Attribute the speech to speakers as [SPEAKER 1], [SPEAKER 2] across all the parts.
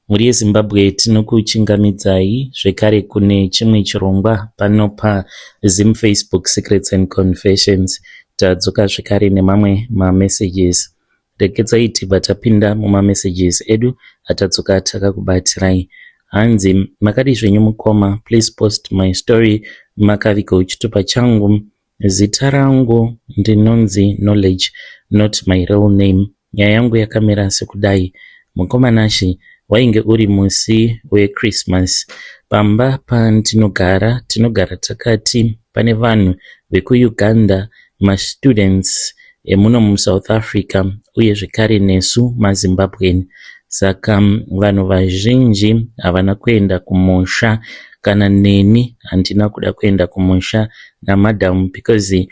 [SPEAKER 1] Mhuri yeZimbabwe tinokuchingamidzai zvekare kune chimwe chirongwa pano paZim Facebook Secrets and Confessions. Tadzoka zvekare nemamwe mamessages. Regedzai tibva tapinda mumamessages edu atadzoka takakubatirai. Hanzi makadii zvenyu mukoma, please post my story makavigawo chitupa changu. Zita rangu ndinonzi Knowledge not my real name. Nyaya yangu yakamira sekudai. Mukoma Nashy, wainge uri musi weChristmas. Pamba pandinogara tinogara takati pane vanhu vekuUganda, mastudents emuno muSouth Africa uye zvekare nesu maZimbabwean. Saka vanhu vazhinji havana kuenda kumusha kana neni handina kuda kuenda kumusha namadam because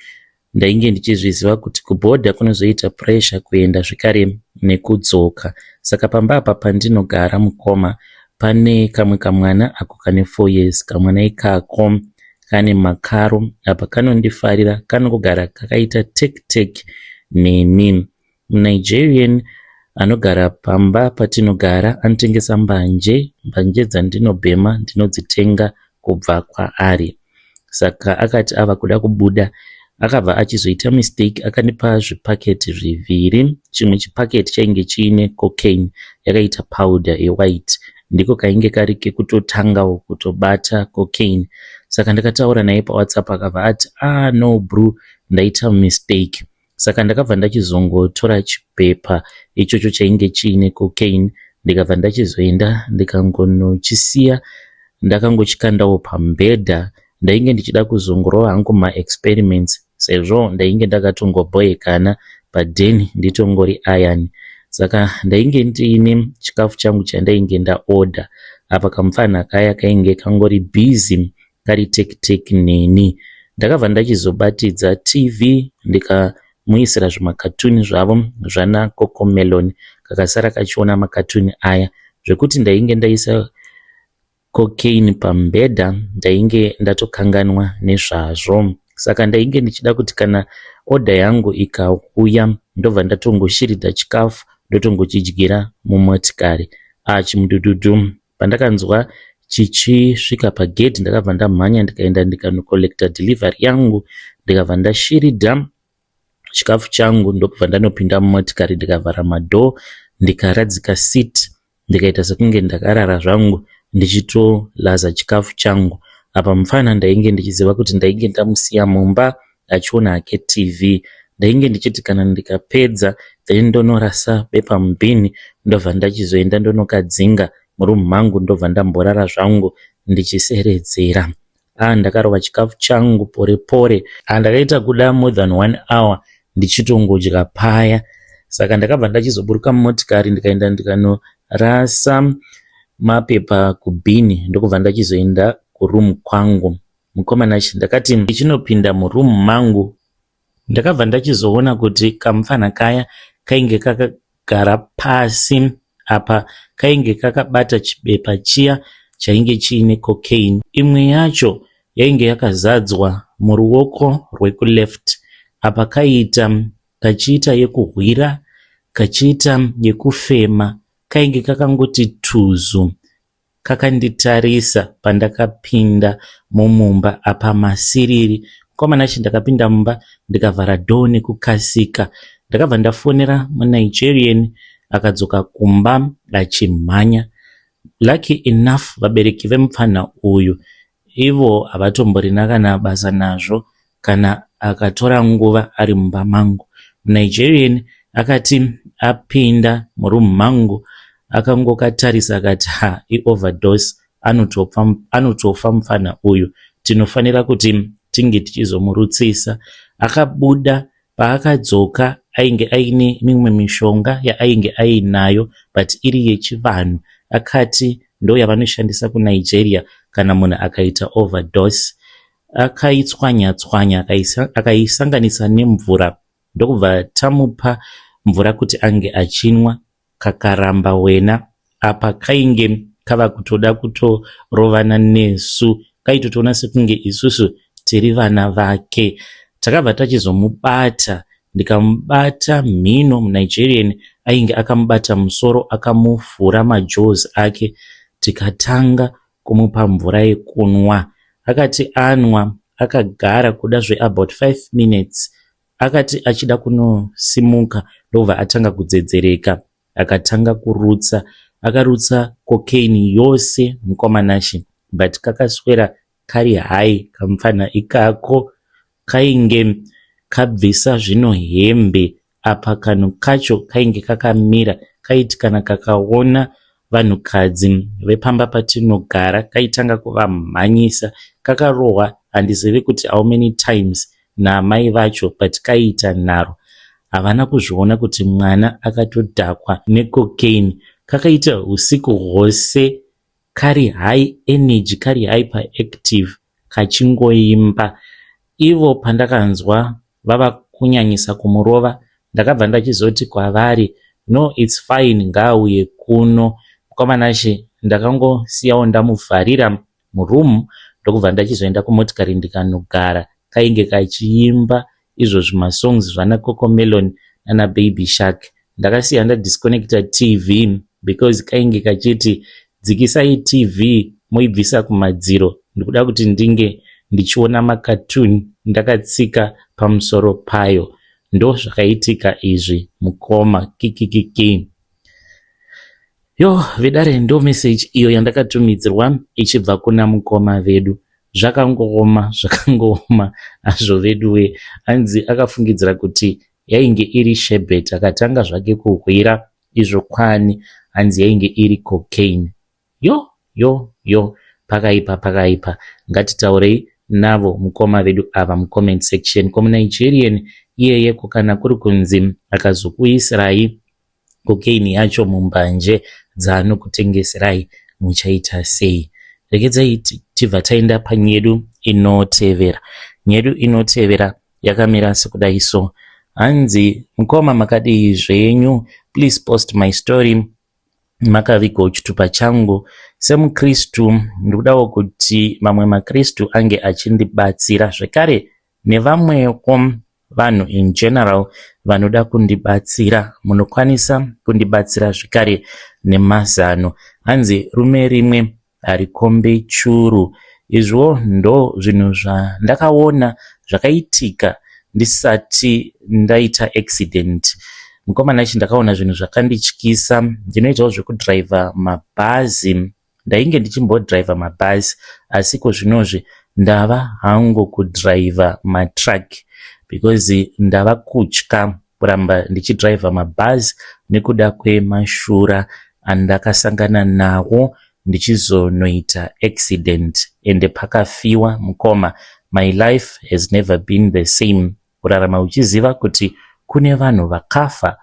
[SPEAKER 1] ndainge ndichizviziva kuti kubhodha kunozoita pressure kuenda zvekare nekudzoka. Saka pamba apa pandinogara mukoma pane kamwe kamwana ako kane 4 years. Kamwana ikako kane makaro apa kanondifarira kanongogara kakaita tek tek neni. MuNigerian anogara pamba patinogara anotengesa mbanje. Mbanje dzandinobhema ndinodzitenga kubva kwaari. Saka akati ava kuda kubuda akabva achizoita mistake akandipa zvipaketi zviviri. Chimwe chipaketi chainge chiine cocaine yakaita powder yewhite. Ndiko kainge kari kekutotangawo kutobata cocaine. Saka ndakataura naye paWhatsApp akabva ati ah no bro ndaita mistake. Saka ndakabva ndachizongotora chipepa ichocho chainge chiine cocaine ndikabva ndachizoenda ndikangonochisiya ndakangochikandawo pamubhedha. Ndainge ndichida kuzongorova hangu maexperiments sezvo ndainge ndakatongobhoekana padheni nditongori iron. Saka ndainge ndiine chikafu changu chandainge ndaorder apa kamupfanha kaya kainge kangori busy kari tek tek neni. Ndakabva ndachizobatidza TV ndikamuisira zvimakatuni zvavo zvana Cocomelon kakasara kachiona makatuni aya zvekuti ndainge ndaisa cocaine pamubhedha ndainge ndatokanganwa nezvazvo. Saka ndainge ndichida kuti kana order yangu ikauya ndobva ndatongoshirida chikafu ndotongochidyira mumotikari. Ah chimudhudhudhu Pandakanzwa chichisvika pagedhi ndakabva ndamhanya ndikaenda ndikanocollecta delivery yangu ndikabva ndashiridha chikafu changu ndokubva ndanopinda mumotikari ndikavhara madoor ndikaradzika seat ndikaita sekunge ndakarara zvangu ndichitolaza chikafu changu. Apa mupfana ndainge ndichiziva kuti ndainge ndamusiya mumba achiona hake TV. Ndainge ndichiti kana ndikapedza then ndonorasa bepa mubhini ndobva ndachizoenda ndonokadzinga muroom mangu ndobva ndamborara zvangu ndichiseredzera. Ah, ndakarova chikafu changu pore pore. Ah, ndakaita kuda more than one hour ndichitongodya paya. Saka ndakabva ndachizoburuka mumotikari ndikaenda ndikanorasa mapepa kubhini ndokubva ndachizoenda kuroom kwangu. Mukoma Nashy ndakati ndichinopinda muroom mangu ndakabva ndachizoona kuti kamupfanha kaya kainge kakagara pasi apa kainge kakabata chibepa chiya chainge chiine cocaine. Imwe yacho yainge yakazadzwa muruoko rwekuleft apa kaiita kachiita yekuhwira kachiita yekufema kainge kakangoti tuzu kakanditarisa pandakapinda mumumba apa masiriri. Mukoma Nashe ndakapinda mumba ndikavhara door nekukasika. Ndakabva ndafonera muNigerian akadzoka kumba achimhanya. Lucky enough vabereki vemupfanha uyu Ivo havatomborina kana basa nazvo kana akatora nguva ari mumba mangu. MuNigerian akati apinda muroom mangu akangokatarisa akati ha ioverdose anotofa, anotofa mupfanha uyu tinofanira kuti tinge tichizomurutsisa. Akabuda Paakadzoka ainge aine mimwe mishonga yaainge ainayo but iri yechivanhu. Akati ndoyavanoshandisa kuNigeria kana munhu akaita overdose. Akaitswanya tswanya akaisanganisa nemvura ndokubva tamupa mvura kuti ange achinwa. Kakaramba wena apa kainge kava kutoda kutorovana nesu kaitotoona sekunge isusu tiri vana vake. Takabva tachizomubata ndikamubata mhino muNigerian Ainge akamubata musoro akamuvhura majaws ake tikatanga kumupa mvura yekunwa. Akati anwa akagara kuda zveabout 5 minutes. Akati achida kunosimuka ndobva atanga kudzedzereka akatanga kurutsa. Akarutsa cocaine yose mukoma Nashe but kakaswera kari high kamupfanha ikako. Kainge kabvisa zvino hembe apa kanhu kacho kainge kakamira kaiti kana kakaona vanhukadzi vepamba patinogara kaitanga kuvamhanyisa. Kakarohwa handizivi kuti how many times naamai vacho but kaiita nharo. Havana kuzviona kuti mwana akatodhakwa necocaine. Kakaita husiku hwose kari high energy kari hyper active kachingoimba. Ivo pandakanzwa vava kunyanyisa kumurova ndakabva ndachizoti kwavari no it's fine ngaauye kuno. Mukoma Nashe ndakangosiyawo ndamuvharira muroom ndokubva ndachizoenda kumotikari ndikanogara. Kainge kachiimba izvo zvimasongs zvana Cocomelon nana Baby Shark. Ndakasiya ndadisconnecta TV because kainge kachiti dzikisai TV moibvisa kumadziro ndikuda kuti ndinge ndichiona macartoon ndakatsika pamusoro payo. Ndozvakaitika izvi mukoma kikikiki. Yo vedare ndo message iyo yandakatumidzirwa ichibva kuna mukoma vedu. Zvakangooma zvakangooma hazvo veduwe. Hanzi akafungidzira kuti yainge iri sherbet akatanga zvake kuhwira izvo kwani hanzi yainge iri cocaine. Yo yo yo pakaipa pakaipa. Ngatitaurei navo mukoma vedu ava mucomment section. Ko muNigerian iyeye ko kana kuri kunzi akazokuisirai cocaine yacho mumbanje dzaanokutengeserai muchaita sei? Regedzai tibva taenda panyedu inotevera. Nyedu inotevera yakamira sekudai so. Hanzi mukoma makadii zvenyu? Please post my story makavigawo chitupa changu semukristu. Ndikudawo kuti mamwe makristu ange achindibatsira zvekare nevamwewo vanhu in general vanoda kundibatsira munokwanisa kundibatsira zvekare nemazano. Hanzi rume rimwe harikombe churu. Izviwo ndo zvinhu zvandakaona zvakaitika ndisati ndaita accident. Mukoma Nashe ndakaona zvinhu zvakandityisa. Ndinoitawo zvekudhiraivha mabhazi. Ndainge ndichimbodhiraivha mabhazi asi kozvinozvi ndava hangu kudhiraivha matruck because ndava kutya kuramba ndichidhiraivha mabhazi nekuda kwemashura andakasangana nawo ndichizonoita accident ende pakafiwa mukoma. My life has never been the same. Kurarama uchiziva kuti kune vanhu vakafa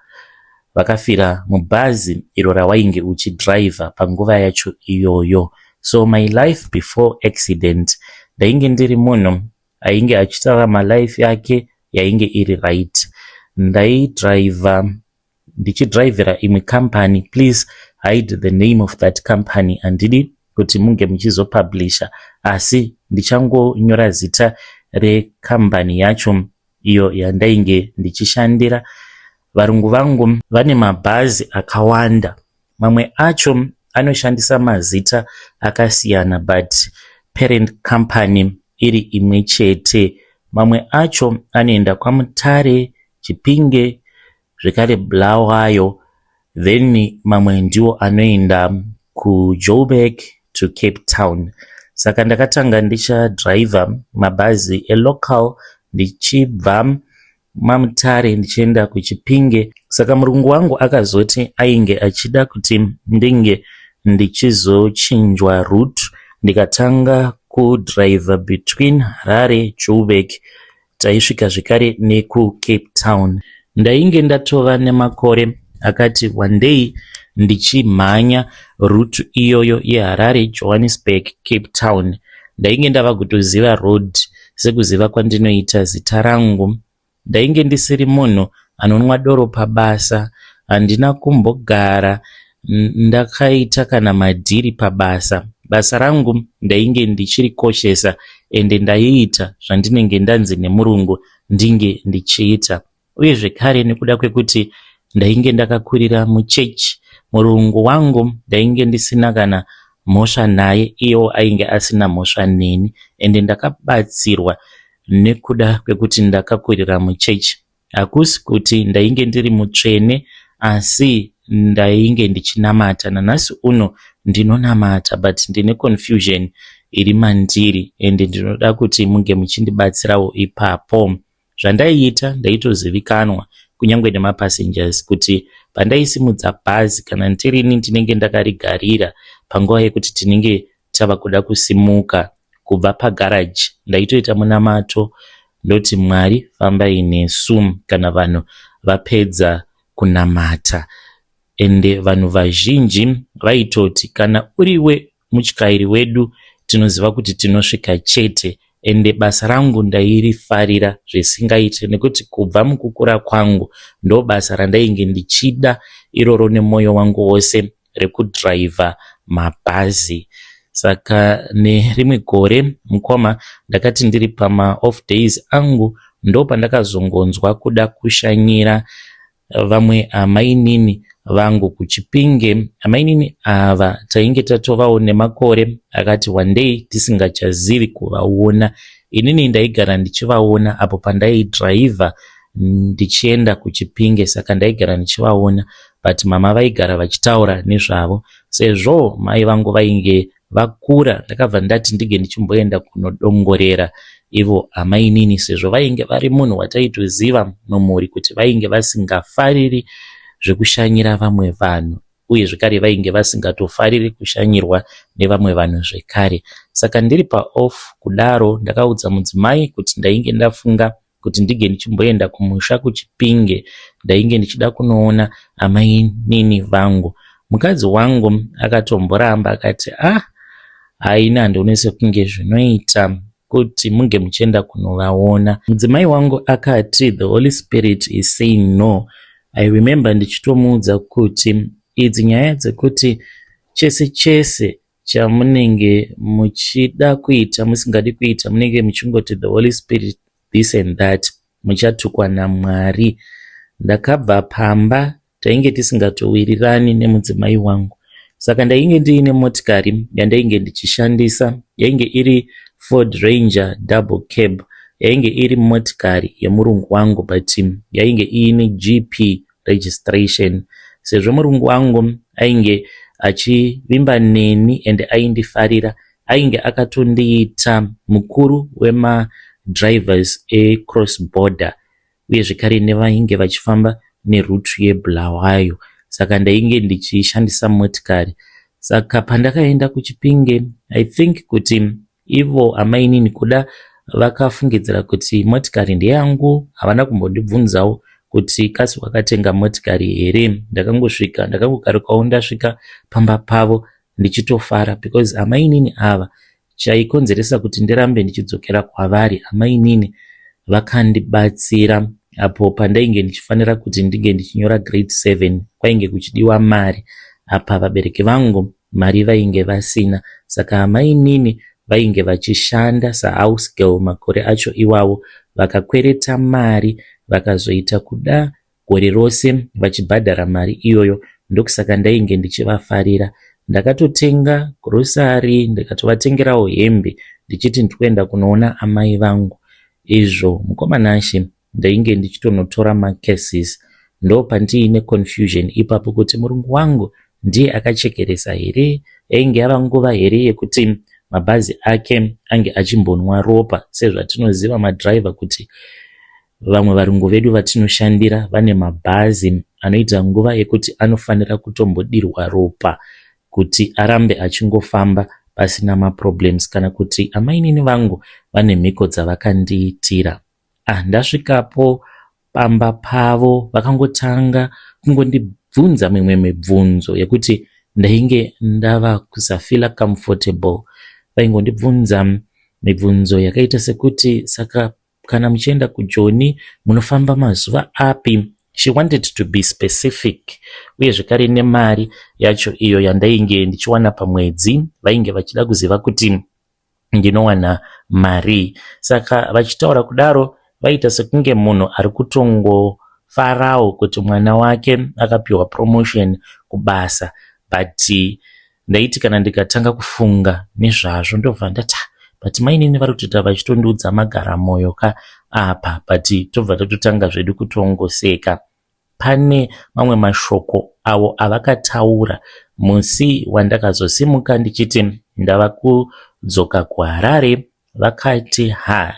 [SPEAKER 1] vakafira mubhazi iro rawainge uchidhiraivha panguva yacho iyoyo. So my life before accident ndainge ndiri munhu ainge achirarama life yake yainge iri right. Ndaidhiraivha ndichidhiraivhera imwe company. Please hide the name of that company. Handidi kuti munge muchizopublisha asi ndichangonyora zita rekambani yacho iyo yandainge ndichishandira. Varungu vangu vane mabhazi akawanda. Mamwe acho anoshandisa mazita akasiyana but parent company iri imwe chete. Mamwe acho anoenda kwaMutare, Chipinge zvekare Bulawayo then mamwe ndiwo anoenda kuJoburg to Cape Town. Saka ndakatanga ndichadhiraivha mabhazi elocal ndichibva maMutare ndichienda kuChipinge. Saka murungu wangu akazoti ainge achida kuti ndinge ndichizochinjwa route ndikatanga kudhiraivha between Harare Joburg taisvika zvekare nekuCape Town. Ndainge ndatova nemakore akati wandei ndichimhanya route iyoyo yeHarare Johannesburg Cape Town. Ndainge ndava kutoziva road sekuziva kwandinoita zita rangu. Ndainge ndisiri munhu anonwa doro pabasa. Handina kumbogara ndakaita kana madhiri pabasa. Basa rangu ndainge ndichirikoshesa ende ndaiita zvandinenge ndanzi nemurungu ndinge ndichiita. Uye zvekare nekuda kwekuti Ndainge ndakakurira muchechi. Murungu wangu ndainge ndisina kana mhosva naye iyewo ainge asina mhosva neni ende ndakabatsirwa nekuda kwekuti ndakakurira muchechi. Hakusi kuti ndainge ndiri mutsvene asi ndainge ndichinamata. Nanhasi uno ndinonamata but ndine confusion iri mandiri ende ndinoda kuti munge muchindibatsirawo ipapo. Zvandaiita ndaitozivikanwa kunyangwe nemapassengers kuti pandaisimudza bhazi kana ndirini ndinenge ndakarigarira panguva yekuti tinenge tava kuda kusimuka kubva pagarage ndaitoita munamato ndoti Mwari fambai nesu kana vanhu vapedza kunamata. Ende vanhu vazhinji vaitoti kana uriwe mutyairi wedu tinoziva kuti tinosvika chete. Ende basa rangu ndairifarira zvisingaite nekuti kubva mukukura kwangu ndobasa randainge ndichida iroro nemoyo wangu wose rekudhiraivha mabhazi. Saka nerimwe gore mukoma ndakati ndiri pamaoff days angu ndopandakazongonzwa kuda kushanyira vamwe amainini vangu kuChipinge. Amainini ava tainge tatovawo nemakore akati wandei tisingachazivi kuvaona. Inini ndaigara ndichivaona apo pandaidhiraivha ndichienda kuChipinge saka ndaigara ndichivaona but mama vaigara vachitaura nezvavo. Sezvo mai vangu vainge vakura ndakabva ndati ndige ndichimboenda kunodongorera ivo amainini sezvo vainge vari munhu wataitoziva mumhuri kuti vainge vasingafariri zvekushanyira vamwe vanhu uye zvekare vainge vasingatofariri kushanyirwa nevamwe vanhu zvekare. Saka ndiri paoff kudaro ndakaudza mudzimai kuti ndainge ndafunga kuti ndige ndichimboenda kumusha kuChipinge ndainge ndichida kunoona amainini vangu. Mukadzi wangu akatomboramba akati ah haina handione sekunge zvinoita kuti munge muchienda kunovaona. Mudzimai wangu akati the Holy Spirit is saying no. I remember ndichitomuudza kuti idzi nyaya dzekuti chese chese chamunenge muchida kuita musingadi kuita munenge muchingoti the Holy Spirit this and that muchatukwa naMwari. Ndakabva pamba tainge tisingatowirirani nemudzimai wangu saka ndainge ndiine motikari yandainge ndichishandisa yainge iri Ford Ranger double cab yainge iri motikari yemurungu wangu but yainge iine GP registration sezvo murungu wangu ainge achivimba neni and aindifarira ainge akatondiita mukuru wemadrivers ecross border uye zvekare nevainge vachifamba neroute yeBulawayo saka ndainge ndichishandisa motikari saka pandakaenda kuChipinge I think kuti ivo amainini kuda vakafungidzira kuti motikari ndeyangu havana kumbondibvunzawo kuti kasi wakatenga motikari here ndakangosvika ndakangokarukawo ndasvika pamba pavo ndichitofara because amainini ava chaikonzeresa kuti ndirambe ndichidzokera kwavari amainini vakandibatsira apo pandainge ndichifanira kuti ndinge ndichinyora grade 7 kwainge kuchidiwa mari apa vabereki vangu mari vainge vasina saka amainini vainge vachishanda sahouse girl makore acho iwawo vakakwereta mari vakazoita kuda gore rose vachibhadhara mari iyoyo ndokusaka ndainge ndichivafarira ndakatotenga grocery ndikatovatengerawo hembe ndichiti ndikuenda kunoona amai vangu izvo mukoma Nashe ndainge ndichitonotora macases ndopandiine confusion ipapo kuti murungu wangu ndiye akachekeresa here yainge yava nguva here yekuti mabhazi ake ange achimbonwa ropa sezvatinoziva madhiraivha kuti vamwe varungu vedu vatinoshandira vane mabhazi anoita nguva yekuti anofanira kutombodirwa ropa kuti arambe achingofamba pasina maproblems kana kuti amainini vangu vane mhiko dzavakandiitira. Ah, ndasvikapo pamba pavo vakangotanga kungondibvunza mimwe mibvunzo yekuti ndainge ndava kusafeela comfortable. Vaingondibvunza mibvunzo yakaita sekuti saka kana muchienda kuJoni munofamba mazuva api? She wanted to be specific uye zvekare nemari yacho iyo yandainge ndichiwana pamwedzi vainge vachida kuziva kuti ndinowana mari. Saka vachitaura kudaro vaita sekunge munhu ari kutongofungidzira. Kutofarawo kuti mwana wake akapiwa promotion kubasa, but ndaiti kana ndikatanga kufunga nezvazvo ndobva ndati, "Ah, but mainini vari kutoita vachitondiudza magaramoyo ka apa." But tobva tatotanga zvedu kutongoseka. Pane mamwe mashoko avo avakataura musi wandakazosimuka ndichiti ndava kudzoka kuHarare. Vakati, "Ha,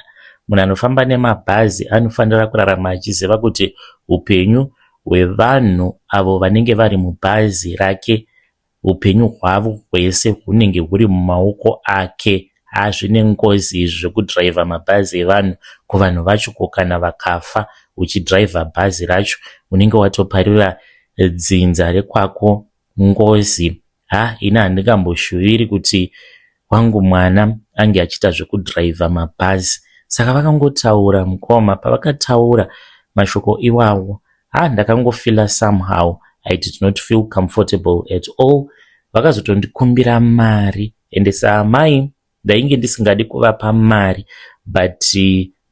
[SPEAKER 1] munhu anofamba nemabhazi anofanira kurarama achiziva kuti upenyu hwevanhu avo vanenge vari mubhazi rake, upenyu hwavo hwese hunenge huri mumaoko ake. Hazvine ngozi izvi zvekudhiraivha mabhazi evanhu kuvanhu vacho. Ko kana vakafa uchidhiraivha bhazi racho, unenge watoparira dzinza rekwako ngozi. Ha, ini handingamboshuviri kuti wangu mwana ange achiita zvekudhiraivha mabhazi." Saka vakangotaura, mukoma. Pavakataura mashoko iwawo, ha, ndakangofeela somehow. I did not feel comfortable at all. Vakazotondikumbira mari, ende saamai ndainge ndisingadi kuvapa mari, but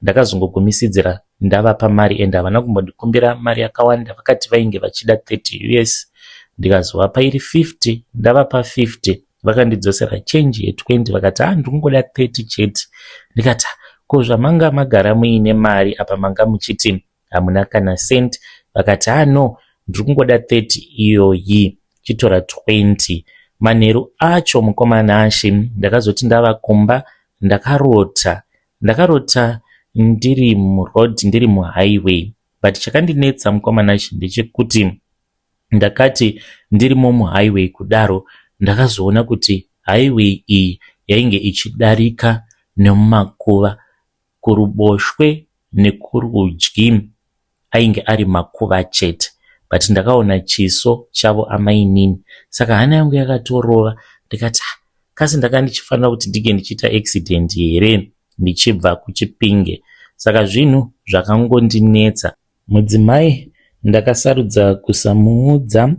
[SPEAKER 1] ndakazongogumisidzira ndavapa mari. Ende havana kumbondikumbira mari yakawanda. Vakati vainge vachida 30 US, ndikazovapa iri 50. Ndavapa 50, vakandidzosera change ye20. Vakati, "Ha, ndikungoda 30 chete." Ndikati, "Ko zvamanga magara muine mari apa, manga muchiti hamuna kana cent?" Vakati, "Ha, no, ndiri kungoda 30 iyoyi, chitora 20." Manheru acho, mukoma Nashe, ndakazoti ndava kumba ndakarota. Ndakarota ndiri muroad, ndiri muhighway, but chakandinetsa, mukoma Nashe, ndechekuti ndakati ndirimo muhighway kudaro, ndakazoona kuti highway iyi yainge ichidarika nemumakuva. Kuruboshwe nekurudyi ainge ari makuva chete, but ndakaona chiso chavo amainini. Saka hana yangu yakatorova. Ndikati, "Ah, kasi ndanga ndichifanira kuti ndinge ndichiita accident here ndichibva kuChipinge?" Saka zvinhu zvakangondinetsa. Mudzimai ndakasarudza kusamuudza.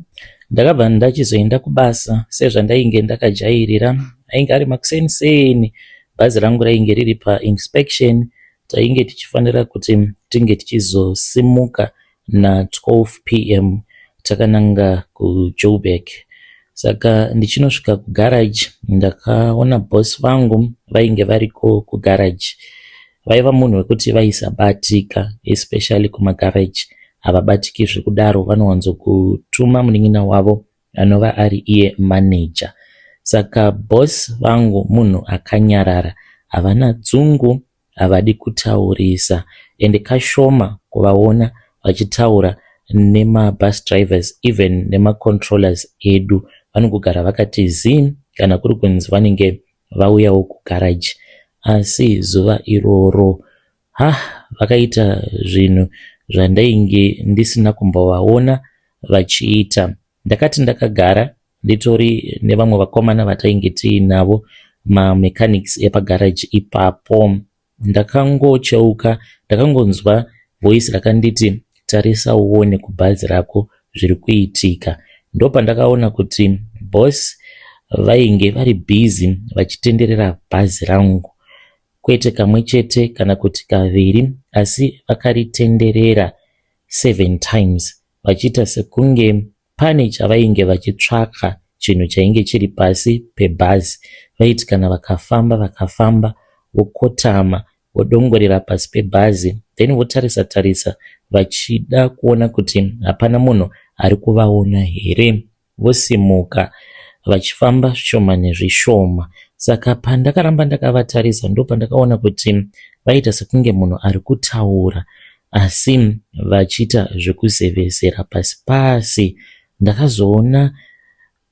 [SPEAKER 1] Ndakabva ndachizoenda kubasa sezvandainge ndakajairira. Ainge ari makuseni. Bhazi rangu rainge riri painspection. Tainge tichifanira kuti tinge tichizosimuka na12 p.m. takananga kuJoburg. Saka ndichinosvika kugaraji, ndakaona boss vangu vainge variko kugaraji. Vaiva munhu wekuti vaisabatika, especially kumagaraji havabatiki zvekudaro. Vanowanzokutuma munin'ina wavo anova ari iye maneja. Saka boss vangu munhu akanyarara, havana dzungu, havadi kutaurisa, ende kashoma kuvaona vachitaura nemabus drivers, even nemacontrollers edu. Vanongogara vakati zii kana kuri kunzi vanenge vauyawo kugaraji. Asi zuva iroro, ha, vakaita zvinhu zvandainge ndisina kumbovaona vachiita. Ndakati ndakagara nditori nevamwe vakomana vatainge tiinavo, mamechanics epagaraji ipapo, ndakangocheuka, ndakangonzwa voice rakanditi, "Tarisa uone kubhazi rako zviri kuitika." Ndopandakaona kuti boss vainge vari busy vachitenderera bhazi rangu, kwete kamwe chete kana kuti kaviri, asi vakaritenderera 7 times, vachiita sekunge pane chavainge vachitsvaka, chinhu chainge chiri pasi pebhazi. Vaiti kana vakafamba vakafamba, vokotama, vodongorera pasi pebhazi, then votarisa tarisa vachida kuona kuti hapana munhu ari kuvaona here, vosimuka vachifamba zvishoma nezvishoma. Saka pandakaramba ndakavatarisa, ndopandakaona kuti vaita sekunge munhu ari kutaura, asi vachiita zvekuzevezera pasi pasi. Ndakazoona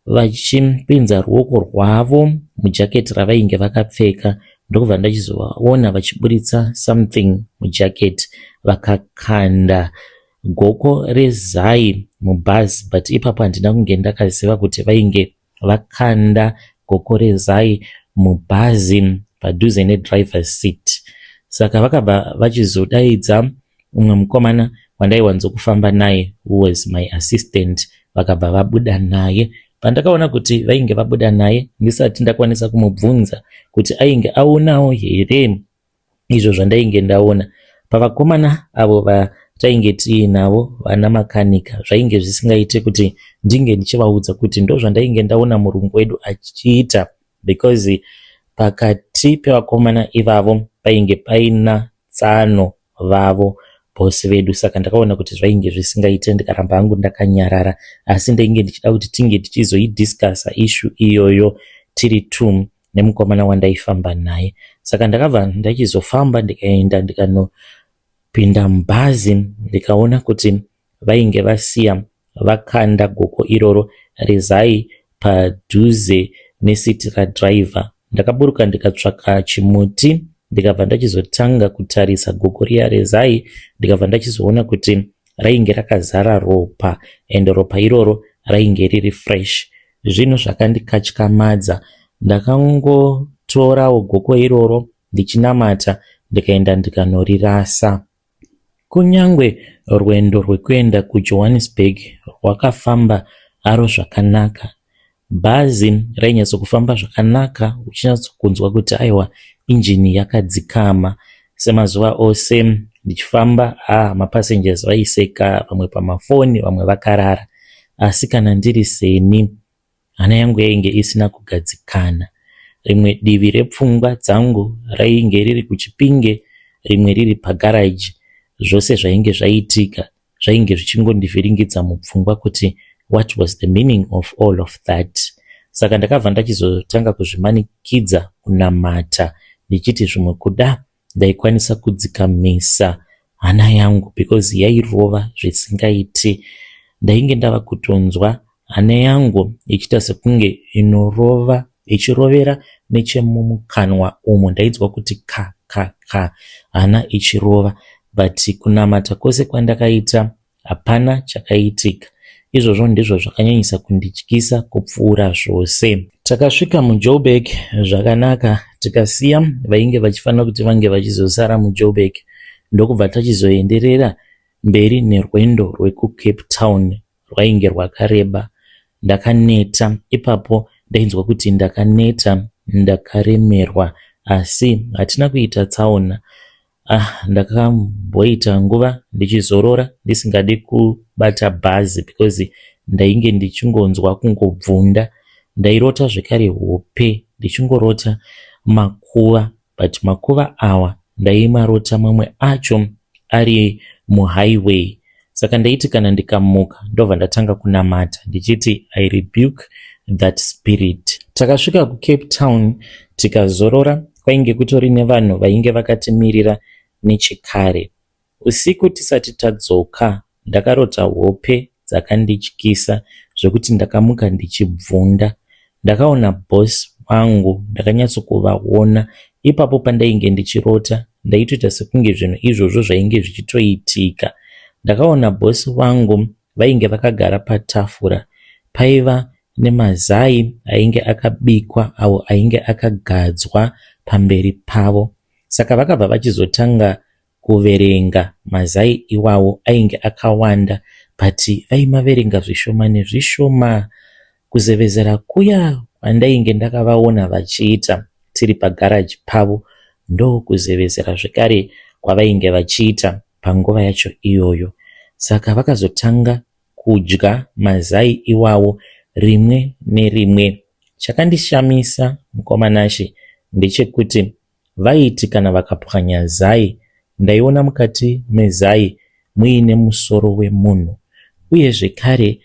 [SPEAKER 1] vachipinza ruoko rwavo mujaketi ravainge vakapfeka, ndokubva ndachizovaona vachiburitsa something mujaketi, vakakanda goko rezai mubhazi. But ipapo handina kunge ndakaziva kuti vainge vakanda goko rezai mubhazi padhuze nedrivers seat. Saka vakabva vachizodaidza umwe mukomana wandaiwanzokufamba naye, who was my assistant. Vakabva vabuda naye. Pandakaona kuti vainge vabuda naye, ndisati ndakwanisa kumubvunza kuti ainge aonawo here izvo zvandainge ndaona, pavakomana avo. Tainge tiinavo vana makanika zvainge zvisingaite kuti ndinge ndichivaudza kuti ndozvandainge ndaona murungu wedu achiita because pakati pevakomana ivavo painge paina tsano vavo boss vedu saka ndakaona kuti zvainge zvisingaite ndikaramba hangu ndakanyarara asi ndainge ndichida kuti tinge tichizoidiscussa issue iyoyo tiri two nemukomana wandaifamba naye. Saka ndakabva ndachizofamba ndikaenda ndikanopinda mubhazi ndikaona kuti vainge vasiya vakanda goko iroro rezai padhuze neseat radriver. Ndakaburuka ndikatsvaka chimuti ndikabva ndachizotanga kutarisa goko riya rezai ndikabva ndachizoona kuti rainge rakazara ropa and ropa iroro rainge riri fresh. Zvinhu zvakandikatyamadza. Ndakangotorawo goko iroro ndichinamata ndikaenda ndikanorirasa. Kunyangwe rwendo rwekuenda kuJohannesburg rwakafamba haro zvakanaka. Bhazi rainyatsokufamba zvakanaka uchinatsokunzwa kuti aiwa injini yakadzikama. Semazuva ose ndichifamba haa mapassengers vaiseka vamwe pamafoni vamwe vakarara. Asi kana ndiri seni hana yangu yainge isina kugadzikana. Rimwe divi repfungwa dzangu rainge riri kuChipinge rimwe riri pagaraji. Zvose zvainge zvaitika zvainge zvichingondivhiringidza mupfungwa kuti what was the meaning of all of that. Saka ndakabva ndachizotanga kuzvimanikidza kunamata ndichiti zvimwe kuda ndaikwanisa kudzikamisa hana yangu because yairova zvisingaiti. Ndainge ndava kutonzwa hana yangu ichiita sekunge inorova ichirovera nechemumukanwa umo ndainzwa kuti ka ka ka hana ichirova but kunamata kwose kwandakaita hapana chakaitika. Izvozvo ndizvo zvakanyanyisa kundityisa kupfuura zvose. Takasvika muJoburg zvakanaka tikasiya vainge vachifanira kuti vange vachizosara muJoburg ndokubva tachizoenderera mberi nerwendo rwekuCape Town rwainge rwakareba. Ndakaneta ipapo ndainzwa kuti ndakaneta ndakaremerwa asi hatina kuita tsaona. Ah, ndakamboita nguva ndichizorora ndisingadi kubata bhazi because ndainge ndichingonzwa kungobvunda. Ndairota zvekare hope ndichingorota makuva but makuva awa ndaimarota mamwe acho ari muhighway. Saka ndaiti kana ndikamuka ndobva ndatanga kunamata ndichiti I rebuke that spirit. Takasvika kuCape Town tikazorora kwainge kutori nevanhu vainge vakatimirira nechekare. Usiku tisati tadzoka ndakarota hope dzakandityisa zvekuti ndakamuka ndichibvunda. Ndakaona boss vangu ndakanyatsokuvaona ipapo pandainge ndichirota ndaitoita sekunge zvinhu izvozvo zvainge zvichitoitika. Ndakaona boss vangu vainge vakagara patafura. Paiva nemazai ainge akabikwa awo ainge akagadzwa pamberi pavo. Saka vakabva vachizotanga kuverenga mazai iwawo ainge akawanda but vaimaverenga zvishoma nezvishoma. Kuzevezera kuya kwandainge ndakavaona vachiita tiri pagaraji pavo ndokuzevezera zvekare kwavainge vachiita panguva yacho iyoyo. Saka vakazotanga kudya mazai iwawo rimwe nerimwe. Chakandishamisa mukoma Nashe ndechekuti vaiti kana vakapwanya zai ndaiona mukati mezai muine musoro wemunhu. Uye zvekare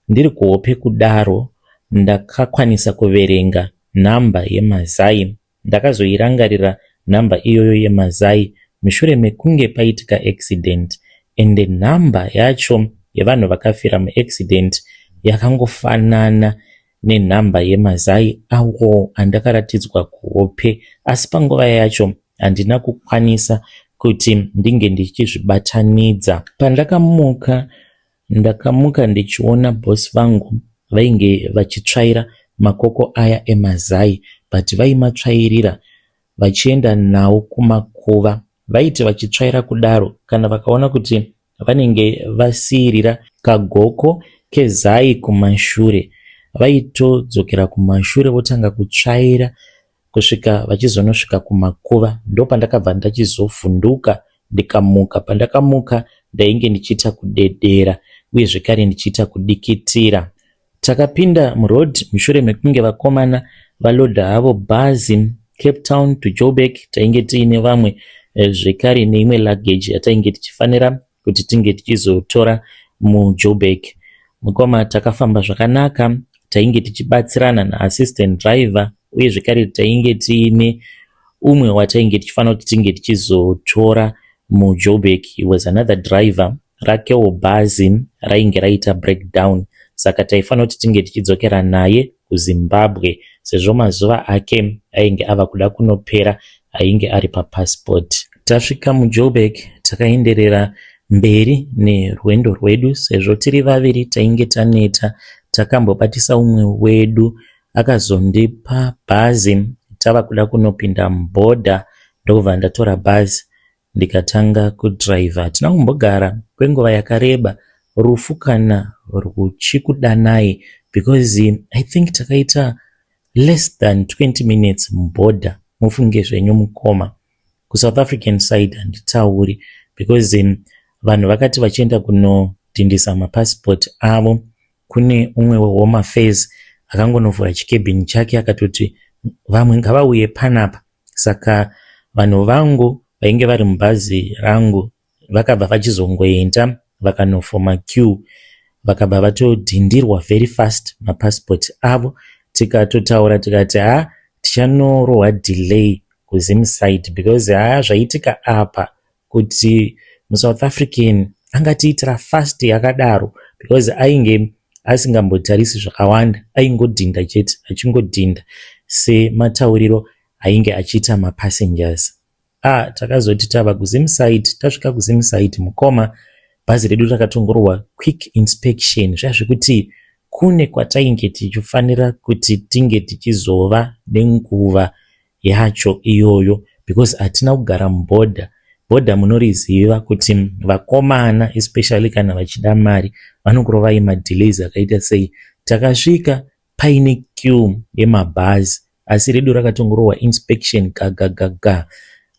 [SPEAKER 1] ndiri kuhope kudaro ndakakwanisa kuverenga nhamba yemazai. Ndakazoirangarira nhamba iyoyo yemazai mushure mekunge paitika accident ende nhamba yacho yevanhu vakafira muaccident yakangofanana nenhamba yemazai awo andakaratidzwa kuhope asi panguva yacho handina kukwanisa kuti ndinge ndichizvibatanidza. Pandakamuka ndakamuka ndichiona boss vangu vainge vachitsvaira makoko aya emazai but vaimatsvairira vachienda nawo kumakuva. Vaiti vachitsvaira kudaro kana vakaona kuti vanenge vasiirira kagoko kezai kumashure vaitodzokera kumashure votanga kutsvaira kusvika vachizonosvika kumakuva. Ndopandakabva ndachizovhunduka ndikamuka. Pandakamuka Ndainge ndichiita kudedera uye zvekare ndichiita kudikitira. Takapinda muroad mushure mekunge vakomana valodha havo bhazi Cape Town to Joburg. Tainge tiine vamwe zvekare neimwe luggage yatainge tichifanira kuti tinge tichizotora muJoburg. Mukoma, takafamba zvakanaka, tainge tichibatsirana naassistant driver uye zvekare tainge tiine umwe watainge tichifanira kuti tinge tichizotora muJoburg. He was another driver, rakewo bhazi rainge raita breakdown, saka taifanira kuti tinge tichidzokera naye kuZimbabwe sezvo mazuva ake ainge ava kuda kunopera ainge ari papassport. Tasvika muJoburg, takaenderera mberi nerwendo rwedu. Sezvo tiri vaviri tainge taneta, takambobatisa umwe wedu akazondipa bhazi. Tava kuda kunopinda mubhodha, ndokubva ndatora bhazi ndikatanga kudhiraivha. Hatina kumbogara kwenguva yakareba. Rufu kana ruchikudanai, because I think takaita less than 20 minutes mubhodha. Mufunge zvenyu mukoma, kuSouth African side handitauri, because vanhu vakati vachienda kunodhindisa mapasipoti avo, kune umwe weHome Affairs akangonovhura chikebhini chake akatoti vamwe ngavauye panapa. Saka vanhu vangu vainge vari mubhazi rangu vakabva vachizongoenda vakanofoma queue, vakabva vatodhindirwa very fast mapasipoti avo. Tikatotaura tikati, ha, tichanorohwa delay kuZim side, because ha, zvaitika apa kuti muSouth African angatiitira fast yakadaro, because ainge asingambotarisi zvakawanda, aingodhinda chete, achingodhinda sematauriro ainge achiita mapassengers. Ah, takazoti tava kuZim side, tasvika kuZim side mukoma, bhazi redu rakatongorwa quick inspection. Zviya zvekuti kune kwatainge tichifanira kuti tinge tichizova nenguva yacho iyoyo, because hatina kugara mubhodha. Bhodha munoriziva kuti vakomana, especially kana vachida mari, vanokurovai madelays akaita sei. Takasvika paine queue yemabhazi, asi redu rakatongorwa inspection gagagaga.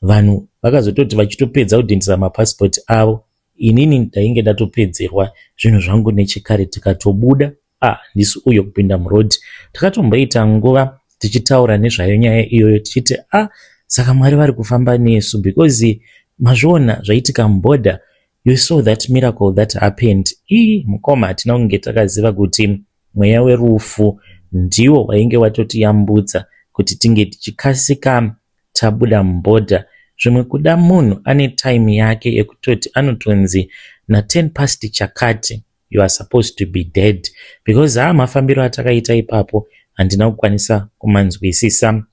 [SPEAKER 1] Vanhu vakazototi vachitopedza kudhindisa mapasipoti avo, inini ndainge ndatopedzerwa zvinhu zvangu nechekare. Tikatobuda, ah, ndisi uyo kupinda murodhi. Takatomboita nguva tichitaura nezvayo nyaya iyoyo, tichiti, ah, saka Mwari vari kufamba nesu, because mazviona zvaitika mubhodha. You saw that miracle that happened. Ii mukoma, hatina kunge takaziva kuti mweya werufu ndiwo wainge watotiyambudza kuti tinge tichikasika tabuda mubhodha. Zvimwe kuda munhu ane time yake yekutoti anotonzi na10 past chakati you are supposed to be dead, because haa, mafambiro atakaita ipapo handina kukwanisa kumanzwisisa.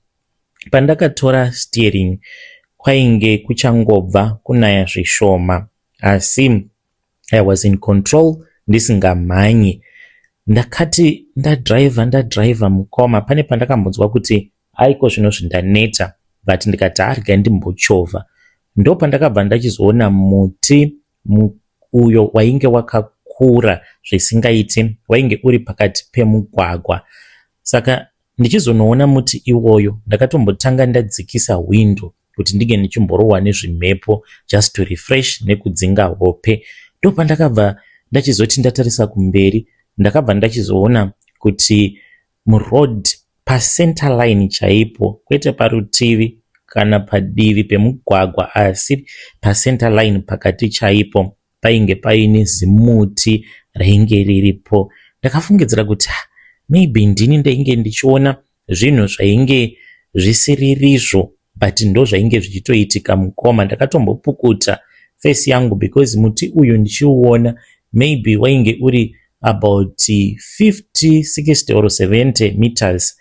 [SPEAKER 1] Pandakatora steering kwainge kuchangobva kunaya zvishoma, asi I was in control, ndisingamhanyi. Ndakati ndadhiraivha, ndadhiraivha mukoma, pane pandakambonzwa kuti aiko zvino zvindaneta, but ndikati arega ndimbochovha. Ndo pandakabva ndachizoona muti uyo wainge wakakura zvisingaiti, wainge uri pakati pemugwagwa. Saka ndichizonoona muti iwoyo, ndakatombotanga ndadzikisa hwindo kuti ndinge ndichimborohwa nezvimhepo, just to refresh nekudzinga hope. Ndo pandakabva ndachizoti ndatarisa kumberi, ndakabva ndachizoona kuti muroad, pacenter line chaipo, kwete parutivi kana padivi pemugwagwa, asi pacenter line pakati chaipo, painge paine zimuti rainge riripo. Ndakafungidzira kuti maybe ndini ndainge ndichiona zvinhu zvainge zvisiririzvo, but ndo zvainge zvichitoitika mukoma. Ndakatombopukuta face yangu because muti uyu ndichiuona maybe wainge uri about 50, 60 or 70 meters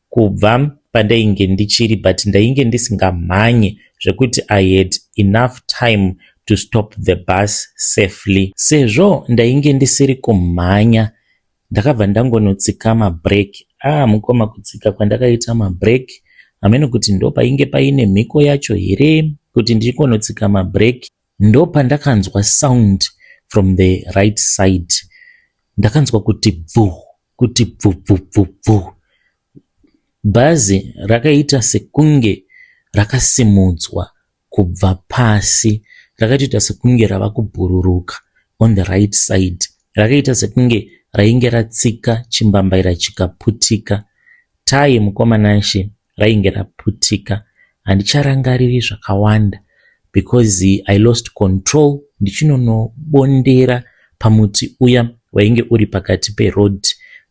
[SPEAKER 1] kubva pandainge ndichiri, but ndainge ndisingamhanye zvekuti I had enough time to stop the bus safely. Sezvo ndainge ndisiri kumhanya, ndakabva ndangonotsika mabreki. Ah mukoma, kutsika kwandakaita mabreki, hamene kuti ndo painge paine mhiko yacho here, kuti ndichingonotsika mabreki, ndo pandakanzwa sound from the right side. Ndakanzwa kuti bvu, kuti bvu bvu bvu bvu. Bhazi rakaita sekunge rakasimudzwa kubva pasi. Rakatoita sekunge rava kubhururuka on the right side. Rakaita sekunge rainge ratsika chimbambaira chikaputika. Tayi mukoma Nashe rainge raputika. Handicharangariri zvakawanda because I lost control ndichinonobondera pamuti uya wainge uri pakati peroad.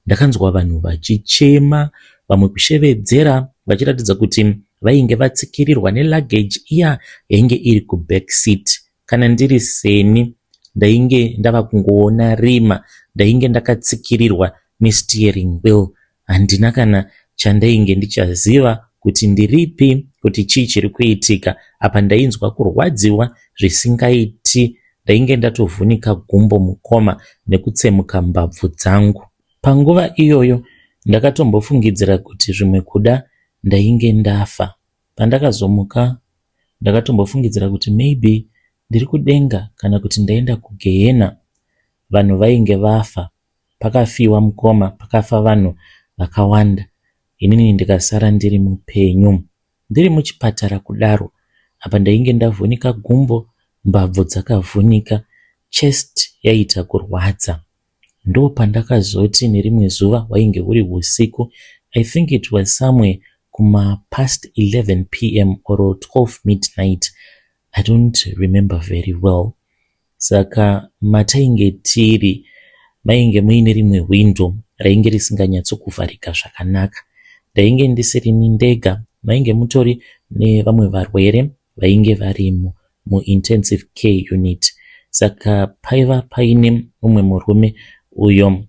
[SPEAKER 1] Ndakanzwa vanhu vachichema, vamwe kushevedzera vachiratidza kuti vainge vatsikirirwa neluggage iya yainge iri kuback seat. Kana ndiri seni ndainge ndava kungoona rima, ndainge ndakatsikirirwa nesteering wheel. Handina kana chandainge ndichaziva kuti ndiripi, kuti chii chiri kuitika. Apa ndainzwa kurwadziwa zvisingaiti. Ndainge ndatovhunika gumbo mukoma nekutsemuka mbabvu dzangu. Panguva iyoyo ndakatombofungidzira kuti zvimwe kuda ndainge ndafa. Pandakazomuka ndakatombofungidzira kuti maybe ndiri kudenga kana kuti ndaenda kugehena. Vanhu vainge vafa. Pakafiwa mukoma, pakafa vanhu vakawanda. Inini ndikasara ndiri mupenyu. Ndiri muchipatara kudaro, apa ndainge ndavhunika gumbo, mbabvu dzakavhunika, chest yaiita kurwadza. Ndopandakazoti nerimwe zuva hwainge huri husiku, I think it was somewhere kuma past 11 p.m. or 12 midnight. I don't remember very well. Saka matainge tiri mainge muine rimwe hwindo rainge risinganyatsokuvharika zvakanaka. Ndainge ndisirini ndega, mainge mutori nevamwe varwere vainge varimo muintensive care unit. Saka paiva paine mumwe murume uyo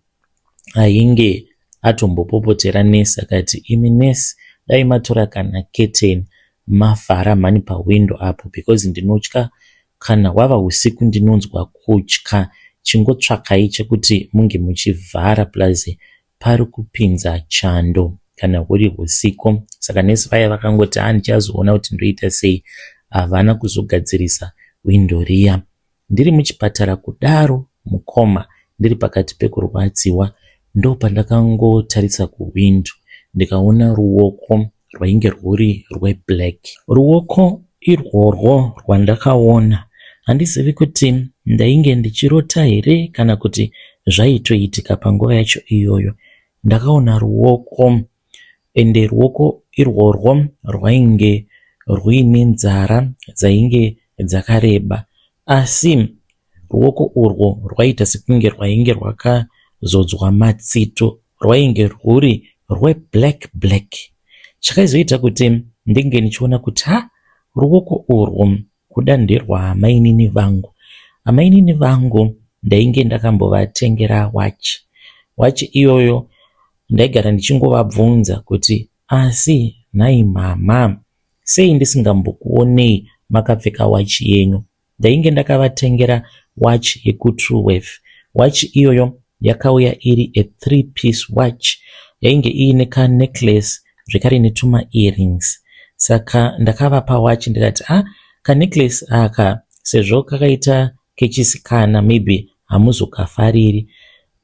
[SPEAKER 1] ainge atombopopotera nesi akati, "Imi nesi, dai matora kana keteni mavhara mhani pahwindo apo because ndinotya kana hwava usiku ndinonzwa kutya. Chingotsvakai chekuti munge muchivhara plus pari kupinza chando kana huri usiku." Saka nesi vaya vakangoti, "Ha, ndichazoona kuti ndoita sei." Havana kuzogadzirisa hwindo riya. Ndiri muchipatara kudaro mukoma, ndiri pakati pekurwadziwa, ndopandakangotarisa kuhwindo ndikaona ruoko rwainge rwuri rweblack. Ruoko irworwo rwandakaona handizivi kuti ndainge ndichirota here kana kuti zvaitoitika panguva yacho iyoyo. Ndakaona ruoko ende ruoko irworwo rwainge rwuine nzara dzainge dzakareba, asi ruoko urwo rwaiita sekunge rwainge rwakazodzwa matsito, rwainge rwuri rweblack black. Chakaizoita kuti ndinge ndichiona kuti ha, ruoko urwu kuda nderwaamainini vangu. Amainini vangu ndainge ndakambovatengera wachi. Wachi iyoyo ndaigara ndichingovabvunza kuti, "Asi nhai mama, sei ndisingambokuonei makapfeka wachi yenyu?" Ndainge ndakavatengera wachi yekuTruworth. Wachi iyoyo yakauya iri a 3 piece watch, yainge iine kanecklace zvekare netuma earrings. Saka ndakavapa wachi ndikati, "Ah, kanecklace aka sezvo kakaita kechisikana maybe hamuzokafariri,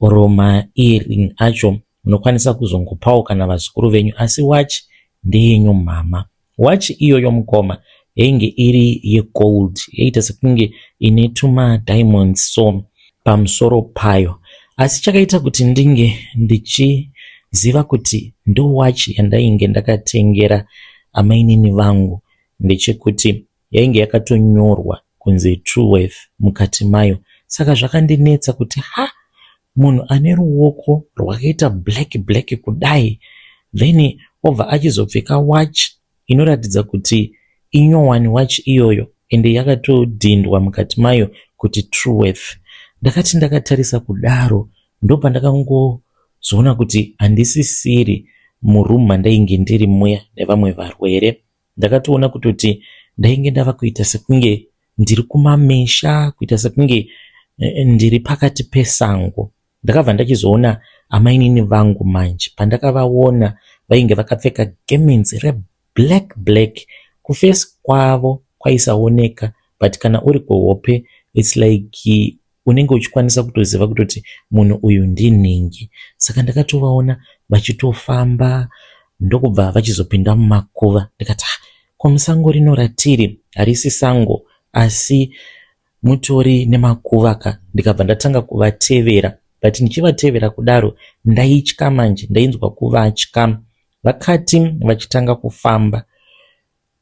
[SPEAKER 1] or maearring acho munokwanisa kuzongopawo kana vazukuru venyu, asi wachi ndeyenyu mama." Wachi iyoyo mukoma yainge iri yegold, yaiita sekunge ine tuma diamonds so pamusoro payo. Asi chakaita kuti ndinge ndichiziva kuti ndo wachi yandainge ndakatengera amainini vangu ndechekuti yainge yakatonyorwa kunzi Truworth mukati mayo. Saka zvakandinetsa kuti ha, munhu ane ruoko rwakaita black black kudai, then obva achizopfeka watch inoratidza kuti inyowani watch iyoyo, ende yakatodhindwa mukati mayo kuti Truworth. Ndakati ndakatarisa kudaro ndopandakangozoona kuti handisisiri muroom mandainge ndiri muya nevamwe varwere. Ndakatoona kutoti ndainge ndava kuita sekunge ndiri kumamesha, kuita sekunge ndiri pakati pesango. Ndakabva ndachizoona amainini vangu manje. Pandakavaona vainge vakapfeka gemenzi reblack black, kuface kwavo kwaisaoneka, but kana uri kuhope it's like unenge uchikwanisa kutoziva kutoti munhu uyu ndinhingi. Saka ndakatovaona vachitofamba ndokubva vachizopinda mumakuva. Ndikati, "Ah, ko musango rino ratiri harisi sango, asi mutori nemakuva ka ndikabva ndatanga kuvatevera but ndichivatevera kudaro ndaitya manje ndainzwa kuvatya. Vakati vachitanga kufamba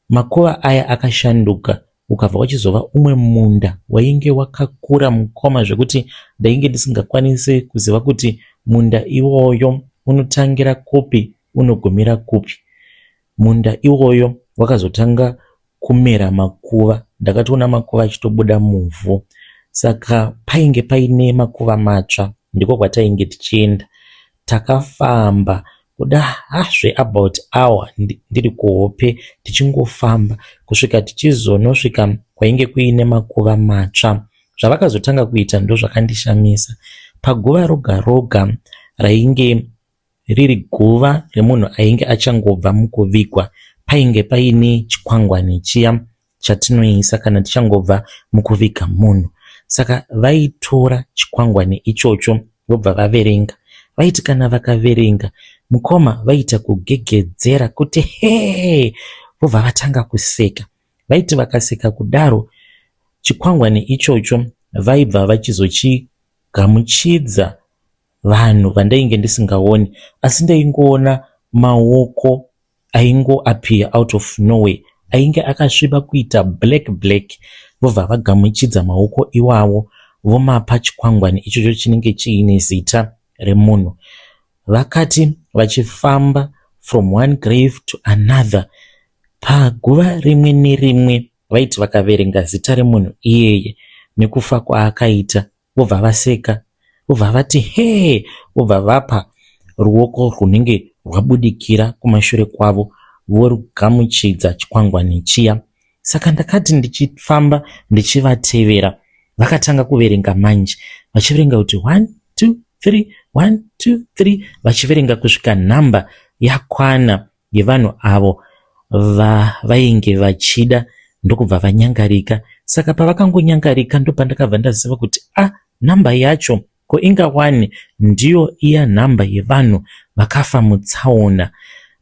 [SPEAKER 1] makuva aya akashanduka ukabva wachizova umwe munda wainge wakakura mukoma zvekuti ndainge ndisingakwanise kuziva kuti munda iwoyo unotangira kupi unogumira kupi. Munda iwoyo wakazotanga kumera makuva ndakatoona makuva achitobuda muvhu saka painge paine makuva matsva ndiko kwatainge tichienda. Takafamba kuda hazve about hour ndiri kuhope tichingofamba kusvika tichizonosvika kwainge kuine makuva matsva. Zvavakazotanga kuita ndozvakandishamisa. Paguva roga roga rainge riri guva remunhu ainge achangobva mukuvigwa painge paine chikwangwani chiya chatinoisa kana tichangobva mukuviga munhu. Saka vaitora chikwangwani ichocho vobva vaverenga. Vaiti kana vakaverenga mukoma vaiita kugegedzera kuti hee vobva vatanga kuseka. Vaiti vakaseka kudaro chikwangwani ichocho vaibva vachizochigamuchidza vanhu vandainge ndisingaoni asi ndaingoona maoko aingo appear out of nowhere ainge akasviba kuita black black vobva vagamuchidza maoko iwawo vomapa chikwangwani ichocho chinenge chiine zita remunhu. Vakati vachifamba from one grave to another paguva rimwe nerimwe vaiti vakaverenga zita remunhu iyeye nekufa kwaakaita vobva vaseka vobva vati hee vobva vapa ruoko rwunenge rwabudikira kumashure kwavo vorugamuchidza chikwangwani chiya. Saka ndakati ndichifamba ndichivatevera vakatanga kuverenga manje vachiverenga kuti 1 2 3 1 2 3 vachiverenga kusvika nhamba yakwana yevanhu avo vavainge vachida ndokubva vanyangarika. Saka pavakangonyangarika ndopandakabva ndaziva kuti ah nhamba yacho ko inga wani ndiyo iya nhamba yevanhu vakafa mutsaona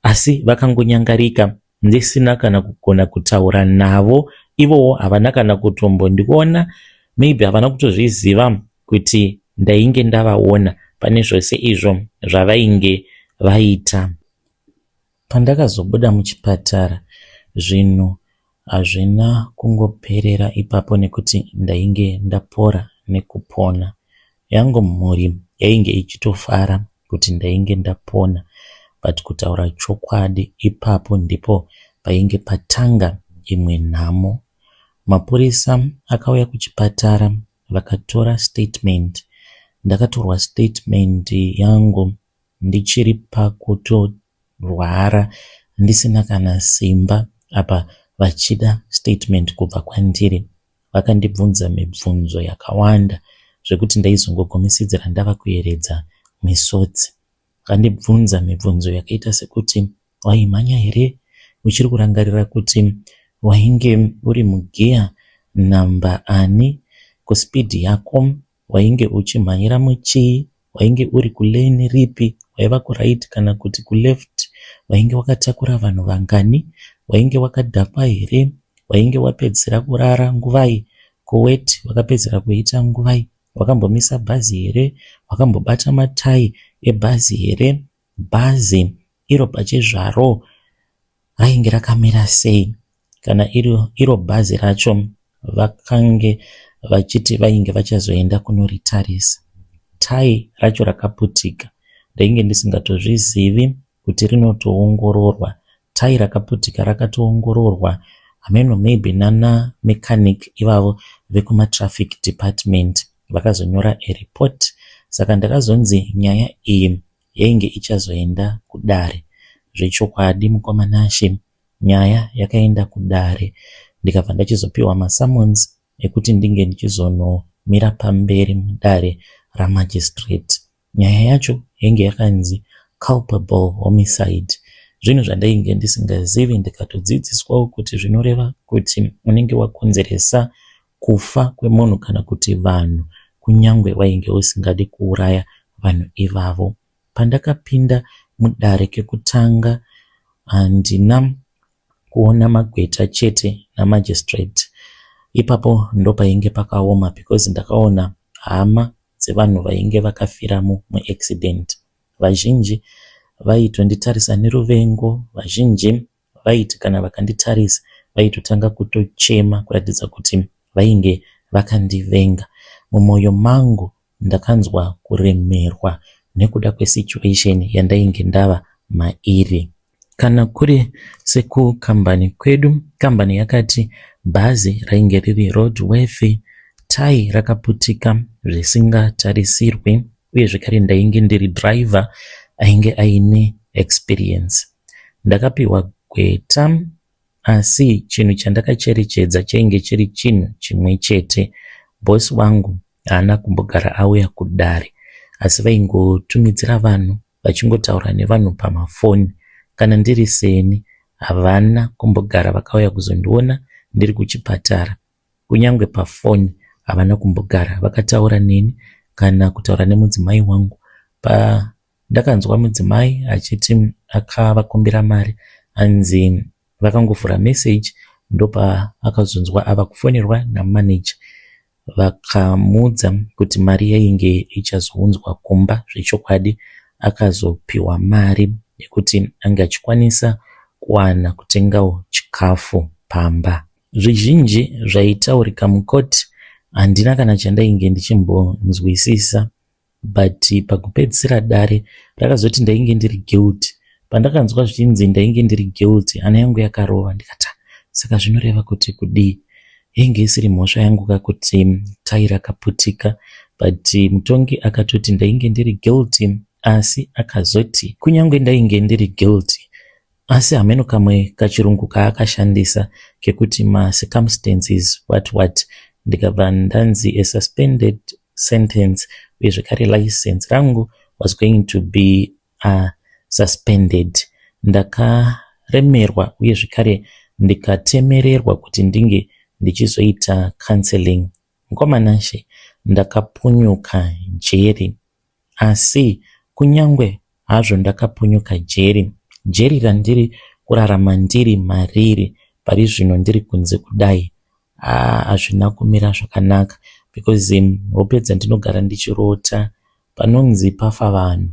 [SPEAKER 1] asi vakangonyangarika ndisina kana kugona kutaura navo ivowo havana kana kutombondiona maybe havana kutozviziva kuti ndainge ndavaona pane zvose izvo zvavainge vaita. Pandakazobuda muchipatara zvinhu hazvina kungoperera ipapo nekuti ndainge ndapora nekupona. Yangu mhuri yainge ichitofara kuti ndainge ndapona but kutaura chokwadi ipapo ndipo painge patanga imwe nhamo. Mapurisa akauya kuchipatara vakatora statement. Ndakatorwa statement yangu ndichiri pakutorwara ndisina kana simba apa vachida statement kubva kwandiri. Vakandibvunza mibvunzo yakawanda zvekuti ndaizongogumisidzira ndava kuyeredza misodzi. Vakandibvunza mibvunzo yakaita sekuti waimhanya here? Uchiri kurangarira kuti wainge uri mugear nhamba ani? Kuspeed yako wainge uchimhanyira muchii? Wainge uri kulane ripi? Waiva kuright kana kuti kuleft? Wainge wakatakura vanhu vangani? Wainge wakadhakwa here? Wainge wapedzisira kurara nguvai? Kuweti wakapedzisira kuita nguvai? Wakambomisa bhazi here? Wakambobata matayi ebhazi here? Bhazi iro pachezvaro rainge rakamira sei? Kana iro, iro bhazi racho vakange vachiti vainge vachazoenda kunoritarisa. Tai racho rakaputika. Ndainge ndisingatozvizivi kuti rinotoongororwa. Tai rakaputika rakatoongororwa hameno maybe nana mechanic ivavo vekumatraffic department vakazonyora a report. Saka ndakazonzi nyaya iyi yainge ichazoenda kudare. Zvechokwadi mukoma Nashe nyaya yakaenda kudare ndikabva ndachizopiwa masummons ekuti ndinge ndichizonomira pamberi mudare ramagistrate. Nyaya yacho yainge yakanzi culpable homicide. Zvinhu zvandainge ndisingazivi ndikatodzidziswawo kuti zvinoreva kuti unenge wakonzeresa kufa kwemunhu kana kuti vanhu kunyangwe wainge usingadi kuuraya vanhu ivavo. Pandakapinda mudare kekutanga handina kuona magweta chete namagistrate. Ipapo ndopainge pakaoma because ndakaona hama dzevanhu vainge vakafiramo muaccident. Vazhinji vaitonditarisa neruvengo, vazhinji vaiti kana vakanditarisa vaitotanga kutochema kuratidza kuti vainge vakandivenga. Mumoyo mangu ndakanzwa kuremerwa nekuda kwesituation yandainge ndava mairi. Kana kuri sekukambani kwedu, kambani yakati bhazi rainge riri roadworthy, tai rakaputika zvisingatarisirwi uye zvekare ndainge ndiri driver ainge aine experience. Ndakapihwa gweta asi chinhu chandakacherechedza chainge chiri chinhu chimwe chete. Boss wangu haana kumbogara auya kudare asi vaingotumidzira vanhu vachingotaura nevanhu pamafoni. Kana ndiri seni havana kumbogara vakauya kuzondiona ndiri kuchipatara. Kunyangwe pafoni havana kumbogara vakataura neni kana kutaura nemudzimai wangu. Pandakanzwa mudzimai achiti akavakumbira mari hanzi vakangovhura meseji ndopaakazonzwa ava kufonerwa namaneja vakamuudza kuti mari yainge ichazounzwa kumba zvechokwadi akazopiwa mari yekuti ange achikwanisa kuwana kutengawo chikafu pamba. Zvizhinji zvaitaurika mukoti handina kana chandainge ndichimbonzwisisa but pakupedzisira dare rakazoti ndainge ndiri guilty. Pandakanzwa zvichinzi ndainge ndiri guilty hana yangu yakarova ndikati saka zvinoreva kuti kudii? Yainge isiri mhosva yangu ka kuti tai rakaputika but mutongi akatoti ndainge ndiri guilty asi akazoti kunyange ndainge ndiri guilty asi hameno kamwe kachirungu kaakashandisa kekuti macircumstances what what ndikabva ndanzi a suspended sentence uye zvekare license rangu was going to be suspended. Ndakaremerwa uye zvekare ndikatemererwa kuti ndinge ndichizoita counselling. Mukoma Nashe ndakapunyuka jeri asi kunyangwe hazvo ndakapunyuka jeri, jeri randiri kurarama ndiri mariri pari zvino ndiri kunze kudai hazvina kumira zvakanaka because hope dzandinogara ndichirota panonzi pafa vanhu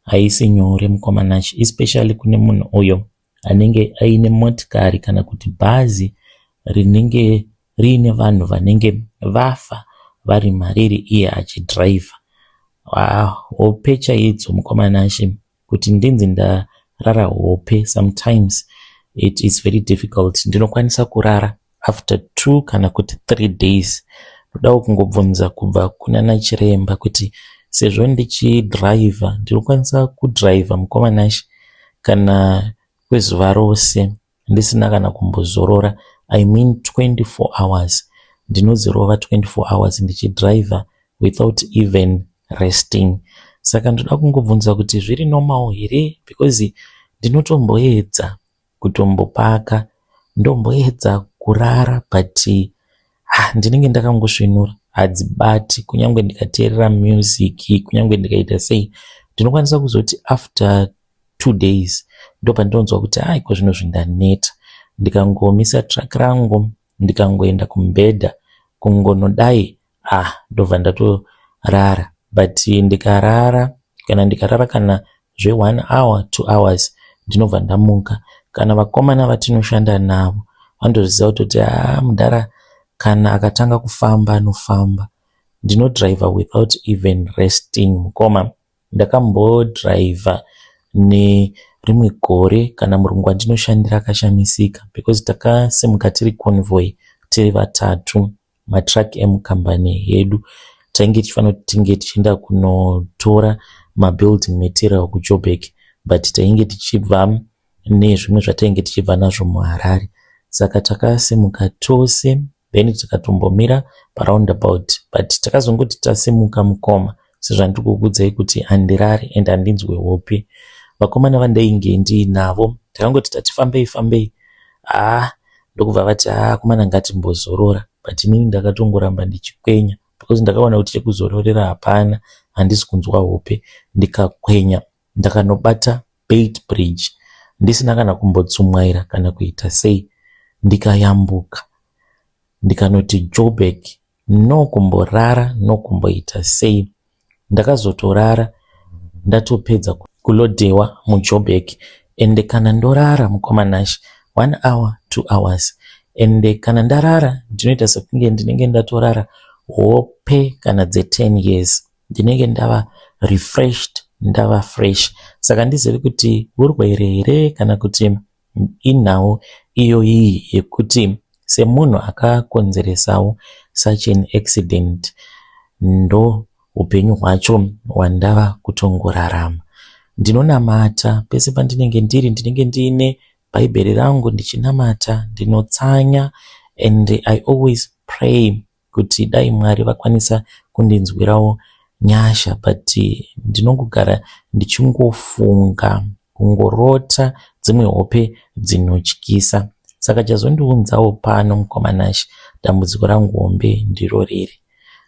[SPEAKER 1] haisi nyore mukoma Nashe especially kune munhu uyo anenge aine motikari kana kuti bhazi rinenge riine vanhu vanenge vafa vari mariri iye achidhiraivha. Hope chaidzo mukoma Nashe kuti ndinzi ndarara hope sometimes it is very difficult. Ndinokwanisa kurara after 2 kana kuti 3 days. Ndodawo kungobvunza kubva kunana chiremba kuti sezvo ndichidhiraivha ndinokwanisa kudhiraivha mukoma Nashe kana kwezuva rose ndisina kana kumbozorora I mean 24 hours. Ndinodzirova 24 hours ndichidhiraivha without even resting. Saka ndoda kungobvunza kuti zviri normal here because ndinotomboedza kutombopaka ndomboedza kurara but ndinenge ndakangosvinura hadzibati kunyange ndikateerera music kunyange ndikaita sei ndinokwanisa kuzoti after 2 days ndopandinonzwa kuti iko zvino zvindaneta ndikangomisa truck rangu ndikangoenda kumubhedha kungonodai ndobva ndatorara but ndikarara kana ndikarara kana zve1 hour 2 hours ndinobva ndamuka. Kana vakomana vatinoshanda navo vanotoziva kutoti mudhara kana akatanga kufamba anofamba. Ndinodhiraivha without even resting mukoma. Ndakambodhiraivha nerimwe gore kana murungu wandinoshandira akashamisika because takasimuka tiri convoy tiri vatatu matruck emukambani yedu. Tainge tichifanira kuti tinge tichienda kunotora mabuilding material kuJoburg but tainge tichibva nezvimwe zvatainge tichibva nazvo muHarare. Saka takasimuka tose then tikatombomira paroundabout but takazongoti tasimuka mukoma sezvandiri kukuudzai kuti handirari and handinzwe hope. Vakomana vandainge ndiinavo takangoti tati fambei fambei ndokubva vati akomana ngatimbozorora but inini ndakatongoramba ndichikwenya because ndakaona kuti chekuzororera hapana handisi kunzwa hope. Ndikakwenya ndakanobata Beitbridge ndisina kana kumbotsumwaira kana kuita sei ndikayambuka. Ndikanoti Joburg, no kumborara, no kumboita sei. Ndakazotorara ndatopedza kulodhewa muJoburg. Ende kana ndorara, mukoma Nash, one hour, 2 hours, ende kana ndarara ndinoita sekunge ndinenge ndatorara hope kana dze10 years. Ndinenge ndava refreshed, ndava fresh. Saka handizivi kuti urwere here kana kuti inhau iyoyi yekuti semunhu akakonzeresawo such an accident, ndo upenyu hwacho hwandava kutongorarama. Ndinonamata pese pandinenge ndiri, ndinenge ndiine Bhaibheri rangu ndichinamata, ndinotsanya, and I always pray kuti dai Mwari vakwanisa kundinzwirawo nyasha, but ndinongogara ndichingofunga, kungorota dzimwe hope dzinotyisa. Saka chazondiunzawo pano, mukoma Nash, dambudziko rangu hombe ndiro riri: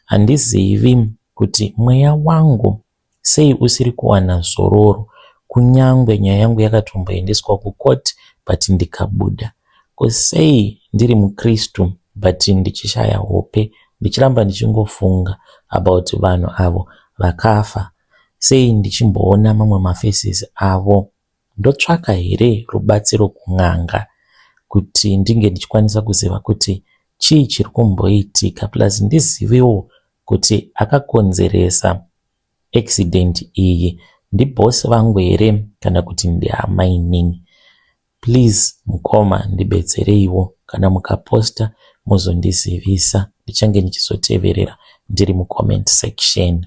[SPEAKER 1] handizivi kuti mweya wangu sei usiri kuwana zororo, kunyangwe nyaya yangu yakatomboendeswa kukoti but ndikabuda. Ko sei ndiri muKristu but ndichishaya hope, ndichiramba ndichingofunga about vanhu avo vakafa? Sei ndichimboona mamwe mafaces avo? Ndotsvaka here rubatsiro kun'anga kuti ndinge ndichikwanisa kuziva kuti chii chiri kumboitika, plus ndizivewo kuti akakonzeresa accident iyi ndibhosi vangu here kana kuti ndiamainini? Please mukoma, ndibetsereiwo. Kana mukaposta muzondizivisa, ndichange ndichizoteverera ndiri mucomment section.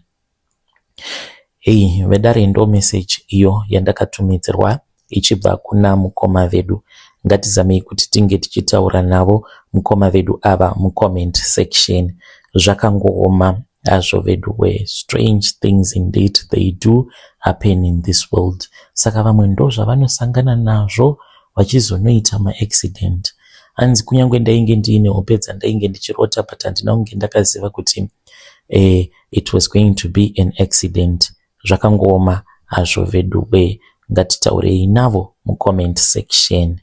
[SPEAKER 1] Hei vedare, ndo message iyo yandakatumidzirwa ichibva kuna mukoma vedu. Ngatizamei kuti tinge tichitaura navo mukoma vedu ava mucomment section. Zvakangooma hazvo vedu we. Strange things indeed, they do happen in this world. Saka vamwe ndo zvavanosangana nazvo vachizonoita maaccident. Hanzi kunyange ndainge ndiine hope dzandainge ndichirota, but handina kunge ndakaziva kuti it was going to be an accident. Zvakangooma hazvo vedu we. Ngatitaurei navo mucomment section.